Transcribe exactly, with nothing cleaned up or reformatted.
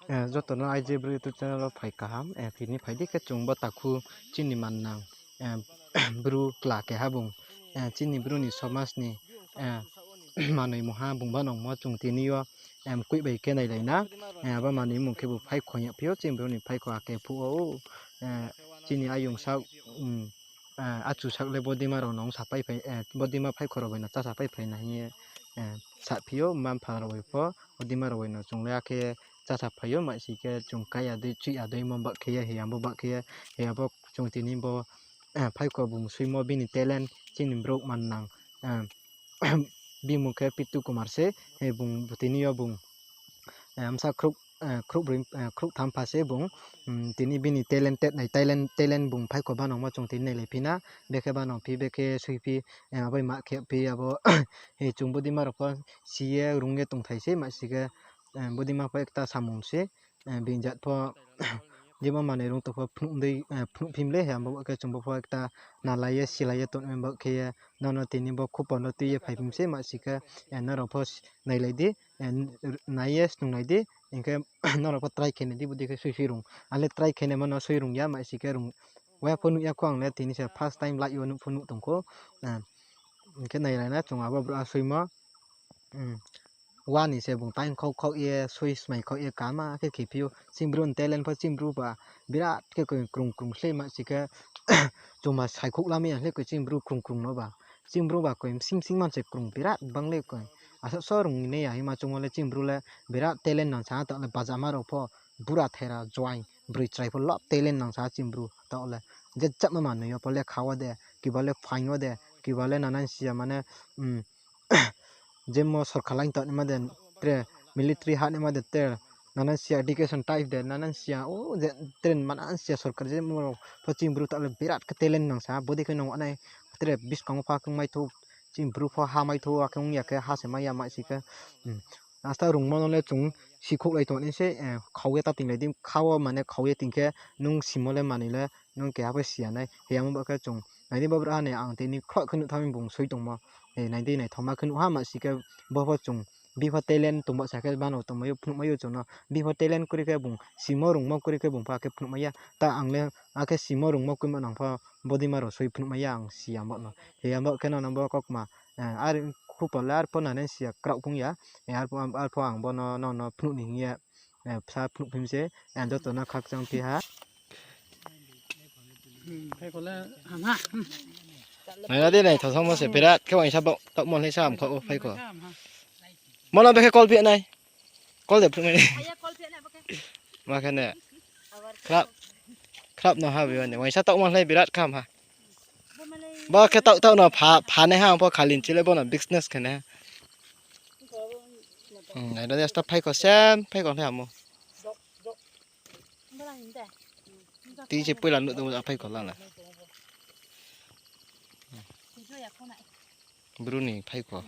Eh, joto no I J Bru YouTube channel wo phai kaham, eh, tini phai di khe chung bo takhu chini mannang, eh, Bru kla keha bung, eh, chini Bru ni somaj ni, eh, manoi mungha bung banangmo chung tini yo, em, kuih bai khe nailai na, eh, abo manoi mung khe bo phaikho yagphi ou, chini Bru ni phaikho akhe phuh ou, eh, chini ayong sak, mm, eh, achu sak le bodima rao no ongsa pai phai, eh, bodima phaikho rao bai no chása pai phai na hing ye, eh, saphi ou, mma-mpha rao bai pho, bodima rao bai no chung le akhe chása phai ou, maisi khe chung kaya dei, chuih ya dei mo bah khe ye, heya bo bah khe ye, heya bo chung tini bo, eh, phaikho bung soimo bini talent, chini brouh mannang, eh, bini mung khe Pitu Kumar se, eh, bung tini yo bung, eh, bsa khrouh, eh, khrouh broi, eh, khrouh tham pha se bung, mm, tini bini talented nai, talent, talent bung phaikho banangmo chung tini nailai phi na, bekhe banang phi, bekhe soi phi, eh, abo ma khe phi, abo, eh, chung bodima rao pho si ye rung ye tongthai se, maisi khe, eh, bodima pho ekta samung se, eh, bini jat pho, jemo manoi rung tong pho phnuh dei, eh, phnuh phim le, he, abo khe chung bo pho ekta nalai ye, silai ye tongmo bah khe ye, nono tini bo khupo no tui ye phai phim se, maisi khe, eh, nrao pho s-, nailai di, eh, n-, r-, nai ye snunglai di, hing khe nrao pho try khe nai di, bodei khe soi soi rung. Ang le try khe naimo no soi rung ya, maisi khe rung. Wa pho nuh ya khou ang le, tini se first time live yo nuh pho nuh tong khou. Eh, hing khe nailai na chung abo brouhha soimo. Hmm. Wa ni se bung taing khau khau ye, soi smai khau ye, kama khe khe phi ou. Chini Bru ni talent pho chini Bru ba birat khe koi krung krung slei maisi khe, chung ba saikhouh lamai ya slei koi chini Bru krung krung no ba. Chini Bru ba koi bsing bsing man se krung birat bang le koi. Asuh so rung ni nai ya hima chungmo le chini Bru le birat talent nang sa, taoh le bajama rao pho bura thera joaing broi chrai pho lap talent nang sa chini Bru taoh le. Je chapma manoi yo pho lekha wo de, kiba le phaing wo de, kiba le nanan siya mane, um, jemo sorkar line tongnaima de, tre military hahnaima de, tre nanan siya education type de, nanan siya, o, je, tre nanan siya sorkar jemo rao pho chini Bru taoh le birat khe talent nang sa, bodei khe nang nai, tre buskang wo pha khe ong mai thou, chini Bru pho ha mai thou, akhe ong ya khe ha se mai ya maisi khe, hmm. Asta rungmo no le chung sikhouhlai tong nai se, eh, khau ye ta tinglai di, kha wo mane khau ye ting khe, nung simo le manoi le, nung keha pho siya nai, hiyamo bah khe chung, nai di bo brouhha ni ang tini khroh khe nuh thanng mi bung soi tongmo, eh, nai di naithaoma khe nuh ha maisi khe, bo pho chung, bipho talent tong bah sa khe bano tongmai ou, phnuhmai ou chung no, bipho talent kroi khe bung, simo rungmo kroi khe bung pha khe phnuhmai ya, ta ang le, akhe simo rungmo kroi ma nang pho, bodima rao soi phnuhmai ya ang siya bo no, hiyamo khe nono bo kaukma, eh, ar khupo le arpho nanan siya kraoh phung ya, eh, arpho, arpho ang bo no, nono phnuh ni hing ye, eh, bsa phnuh phim se, eh, joto no khakchang phi ha. Nai na di nai, thaothamo se, birat khe uaingsa baoh, taohmo le sa ham kha o phaikho. Mo no bekhe call phi nai. Call de phnuh mai. Ma khe ne. Khrap, khrap no ha bi ni. Uaingsa taohmo le birat kham ha. Bo khe taoh taoh no pha, pha nai ha, ang pho khalin chile bo no business khe nai ha. Hmm, nai na di asta phaikho sem, phaikho le hamo. Tei se poila nuh tong a phaikho la na. Bru ni phaikho.